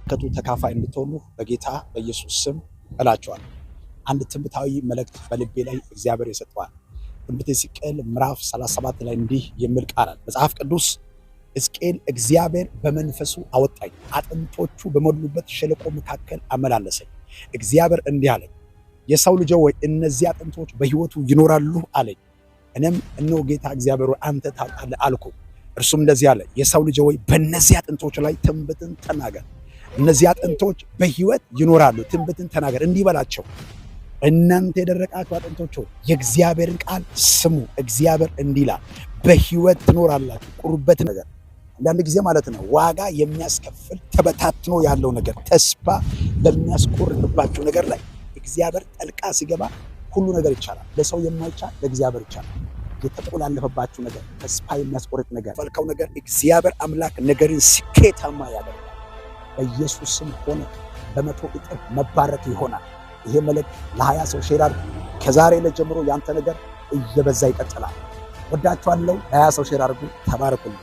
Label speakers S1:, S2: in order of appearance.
S1: ከቱ ተካፋይ እንድትሆኑ በጌታ በኢየሱስ ስም እላችኋለሁ። አንድ ትንቢታዊ መልእክት በልቤ ላይ እግዚአብሔር የሰጠዋል። ትንቢተ ሕዝቅኤል ምዕራፍ 37 ላይ እንዲህ የሚል ቃል አለ። መጽሐፍ ቅዱስ ሕዝቅኤል እግዚአብሔር በመንፈሱ አወጣኝ፣ አጥንቶቹ በሞሉበት ሸለቆ መካከል አመላለሰኝ። እግዚአብሔር እንዲህ አለኝ፣ የሰው ልጅ ሆይ፣ እነዚህ አጥንቶች በሕይወቱ ይኖራሉ አለኝ። እኔም እነሆ ጌታ እግዚአብሔር ሆይ፣ አንተ ታውቃለህ አልኩ። እርሱም እንደዚህ አለ፣ የሰው ልጅ ሆይ፣ በእነዚህ አጥንቶች ላይ ትንቢትን ተናገር። እነዚህ አጥንቶች በሕይወት ይኖራሉ። ትንቢትን ተናገር፣ እንዲህ በላቸው፣ እናንተ የደረቃችሁ አጥንቶች ሆይ፣ የእግዚአብሔርን ቃል ስሙ። እግዚአብሔር እንዲህ ይላል፣ በሕይወት ትኖራላችሁ። ቁርበት ነገር አንዳንድ ጊዜ ማለት ነው ዋጋ የሚያስከፍል ተበታትኖ ያለው ነገር፣ ተስፋ በሚያስቆርጥባችሁ ነገር ላይ እግዚአብሔር ጣልቃ ሲገባ ሁሉ ነገር ይቻላል። ለሰው የማይቻል ለእግዚአብሔር ይቻላል። የተቆላለፈባችሁ ነገር፣ ተስፋ የሚያስቆርጥ ነገር፣ ፈልከው ነገር እግዚአብሔር አምላክ ነገርን ስኬታማ ያደርጋል። በኢየሱስ ስም ሆነ በ100 እጥፍ መባረክ ይሆናል። ይሄ መልእክት ለ20 ሰው share አድርግ። ከዛሬ ዕለት ጀምሮ ያንተ ነገር እየበዛ ይቀጥላል። ወዳችኋለሁ። ለ20 ሰው share አድርጉ። ተባረኩልኝ።